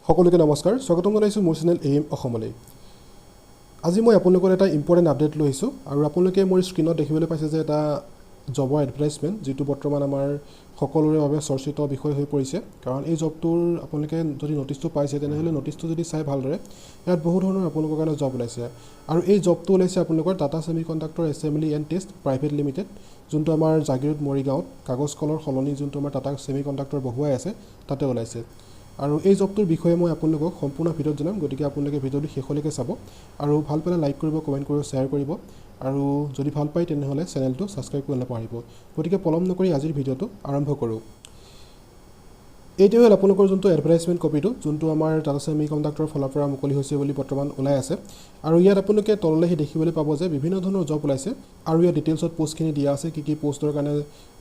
সকলোকে নমস্কাৰ, স্বাগতম জনাইছোঁ মোৰ চেনেল এইম অসমলৈ। আজি মই আপোনালোকৰ এটা ইম্পৰ্টেণ্ট আপডেট লৈ আহিছোঁ আৰু আপোনালোকে মোৰ স্ক্ৰীণত দেখিবলৈ পাইছে যে এটা জবৰ এডভাৰটাইজমেণ্ট, যিটো বৰ্তমান আমাৰ সকলোৰে বাবে চৰ্চিত বিষয় হৈ পৰিছে। কাৰণ এই জবটোৰ আপোনালোকে যদি ন'টিচটো পাইছে, তেনেহ'লে ন'টিচটো যদি চাই ভালদৰে, ইয়াত বহু ধৰণৰ আপোনালোকৰ কাৰণে জব ওলাইছে। আৰু এই জবটো ওলাইছে আপোনালোকৰ Tata semi conductor assembly and test private limited, যোনটো আমাৰ জাগিৰোড মৰিগাঁৱত কাগজ কলৰ সলনি যোনটো আমাৰ টাটা ছেমি কণ্ডাক্টৰ বহুৱাই আছে, তাতে ওলাইছে। আৰু এই জবটোৰ বিষয়ে মই আপোনালোকক সম্পূৰ্ণ ভিডিঅ'ত জনাম, গতিকে আপোনালোকে ভিডিঅ'টো শেষলৈকে চাব আৰু ভাল পালে লাইক কৰিব, কমেণ্ট কৰিব, শ্বেয়াৰ কৰিব আৰু যদি ভাল পায় তেনেহ'লে চেনেলটো ছাবস্ক্ৰাইব কৰিব নাপাহৰিব। গতিকে পলম নকৰি আজিৰ ভিডিঅ'টো আৰম্ভ কৰোঁ। এইটোৱে হ'ল আপোনালোকৰ যোনটো এডভাৰটাইজমেণ্ট কপিটো, যোনটো আমাৰ টাটা ছেমি কণ্ডাক্টৰৰ ফালৰ পৰা মুকলি হৈছে বুলি বৰ্তমান ওলাই আছে। আৰু ইয়াত আপোনালোকে তললৈ আহি দেখিবলৈ পাব যে বিভিন্ন ধৰণৰ জব ওলাইছে আৰু ইয়াত ডিটেইলছত পষ্টখিনি দিয়া আছে, কি কি পষ্টৰ কাৰণে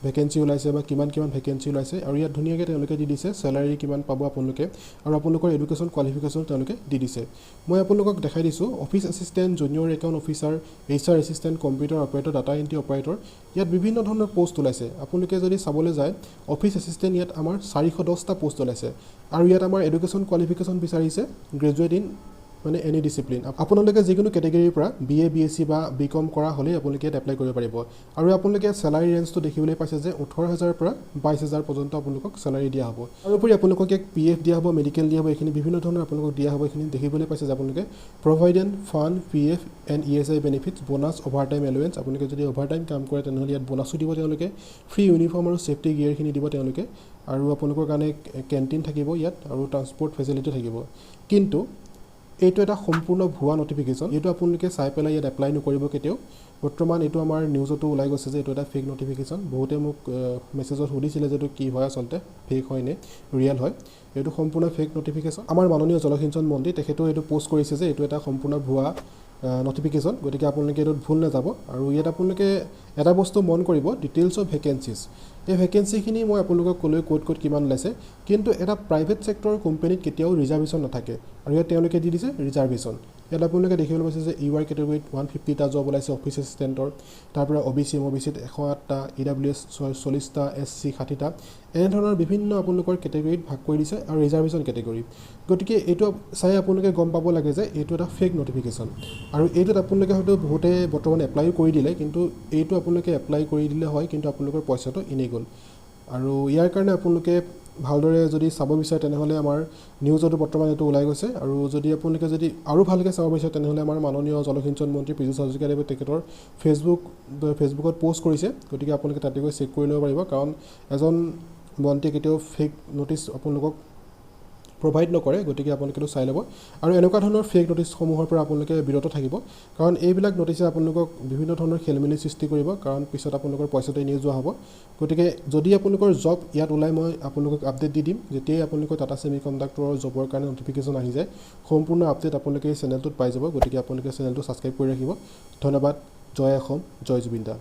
ভেকেঞ্চি ওলাইছে বা কিমান কিমান ভেকেঞ্চি ওলাইছে। আৰু ইয়াত ধুনীয়াকৈ তেওঁলোকে দি দিছে চেলাৰী কিমান পাব আপোনালোকে আৰু আপোনালোকৰ এডুকেশ্যন কোৱালিফিকেশ্যন তেওঁলোকে দি দিছে। মই আপোনালোকক দেখাই দিছোঁ, office assistant, junior account officer, HR assistant, computer operator, data entry operator, ইয়াত বিভিন্ন ধৰণৰ পষ্ট ওলাইছে। আপোনালোকে যদি চাবলৈ যায়, অফিচ এছিষ্টেণ্ট ইয়াত আমাৰ 410টা পষ্ট ওলাইছে আৰু ইয়াত আমাৰ এডুকেশ্যন কোৱালিফিকেশ্যন বিচাৰিছে গ্ৰেজুৱেট ইন মানে এনি ডিচিপ্লিন। আপোনালোকে যিকোনো কেটেগৰীৰ পৰা B A, B S C বা বি কম কৰা হ'লেই আপোনালোকে ইয়াত এপ্লাই কৰিব পাৰিব। আৰু আপোনালোকে চেলাৰী ৰেঞ্জটো দেখিবলৈ পাইছে যে 18,000ৰ পৰা 22,000 পৰ্যন্ত আপোনালোকক চেলাৰী দিয়া হ'ব। তাৰোপৰি আপোনালোকক ইয়াত পি এফ দিয়া হ'ব, মেডিকেল দিয়া হ'ব, এইখিনি বিভিন্ন ধৰণৰ আপোনালোকক দিয়া হ'ব। এইখিনি দেখিবলৈ পাইছে যে আপোনালোকে provident fund, PF and ESI benefits, bonus, over time allowance. আপোনালোকে যদি অভাৰ টাইম কাম কৰে, তেনেহ'লে ইয়াত বোনাছো দিব তেওঁলোকে। ফ্ৰী ইউনিফৰ্ম আৰু ছেফটি গিয়েৰখিনি দিব তেওঁলোকে আৰু আপোনালোকৰ কাৰণে কেণ্টিন থাকিব ইয়াত আৰু ট্ৰান্সপৰ্ট ফেচিলিটি থাকিব। কিন্তু এইটো এটা সম্পূৰ্ণ ভুৱা নটিফিকেশ্যন। এইটো আপোনালোকে চাই পেলাই ইয়াত এপ্লাই নকৰিব কেতিয়াও। বৰ্তমান এইটো আমাৰ নিউজতো ওলাই গৈছে যে এইটো এটা ফেক নটিফিকেশ্যন। বহুতে মোক মেছেজত সুধিছিলে যে এইটো কি হয়, আচলতে ফেক হয় নে ৰিয়েল হয়। এইটো সম্পূৰ্ণ ফেক নটিফিকেশ্যন। আমাৰ মাননীয় জলসিঞ্চন মন্ত্ৰী, তেখেতেও এইটো পষ্ট কৰিছে যে এইটো এটা সম্পূৰ্ণ ভুৱা নটিফিকেশ্যন, গতিকে আপোনালোকে এইটোত ভুল নাযাব। আৰু ইয়াত আপোনালোকে এটা বস্তু মন কৰিব, ডিটেইলছ অফ ভেকেঞ্চিজ। এই ভেকেঞ্চিখিনি মই আপোনালোকক ক'লোৱে ক'ত ক'ত কিমান ওলাইছে, কিন্তু এটা প্ৰাইভেট ছেক্টৰৰ কোম্পানীত কেতিয়াও ৰিজাৰ্ভেশ্যন নাথাকে আৰু ইয়াত তেওঁলোকে দি দিছে ৰিজাৰ্ভেশ্যন। ইয়াত আপোনালোকে দেখিবলৈ পাইছে যে ইউ আৰ কেটেগৰীত 150টা জব ওলাইছে অফিচ এছিষ্টেণ্টৰ, তাৰ পৰা O' B C, M O' B চিত 108টা, E W S S, C চি 60টা, এনেধৰণৰ বিভিন্ন আপোনালোকৰ কেটেগৰীত ভাগ কৰি দিছে আৰু ৰিজাৰ্ভেশ্যন কেটেগৰী। গতিকে এইটো চাই আপোনালোকে গম পাব লাগে যে এইটো এটা ফেক নটিফিকেশ্যন। আৰু এইটোত আপোনালোকে হয়তো বহুতে বৰ্তমান এপ্লাইও কৰি দিলে, কিন্তু এইটো আপোনালোকে এপ্লাই কৰি দিলে হয়, কিন্তু আপোনালোকৰ পইচাটো এনেই গ'ল। আৰু ইয়াৰ কাৰণে আপোনালোকে ভালদৰে যদি চাব বিচাৰে, তেনেহ'লে আমাৰ নিউজতো বৰ্তমান এইটো ওলাই গৈছে। আৰু যদি আপোনালোকে যদি আৰু ভালকৈ চাব বিচাৰে, তেনেহ'লে আমাৰ মাননীয় জলসিঞ্চন মন্ত্ৰী পীযুষ হাজৰিকাদেৱে তেখেতৰ ফেচবুকত পষ্ট কৰিছে, গতিকে আপোনালোকে তাতে গৈ চেক কৰি ল'ব পাৰিব। কাৰণ এজন মন্ত্ৰীয়ে কেতিয়াও ফেক ন'টিচ আপোনালোকক প্ৰভাইড নকৰে, গতিকে আপোনালোকে এইটো চাই ল'ব আৰু এনেকুৱা ধৰণৰ ফেক ন'টিচসমূহৰ পৰা আপোনালোকে বিৰত থাকিব, কাৰণ এইবিলাক ন'টিচে আপোনালোকক বিভিন্ন ধৰণৰ খেলি মেলি সৃষ্টি কৰিব, কাৰণ পিছত আপোনালোকৰ পইচাটো এনেই যোৱা হ'ব। গতিকে যদি আপোনালোকৰ জব ইয়াত ওলাই, মই আপোনালোকক আপডেট দি দিম। যেতিয়াই আপোনালোকৰ টাটা ছেমি কণ্ডাক্টৰৰ জবৰ কাৰণে নটিফিকেশ্যন আহি যায়, সম্পূৰ্ণ আপডেট আপোনালোকে এই চেনেলটোত পাই যাব। গতিকে আপোনালোকে চেনেলটো ছাবস্ক্ৰাইব কৰি ৰাখিব। ধন্যবাদ। জয় অসম, জয় জুবিন দা।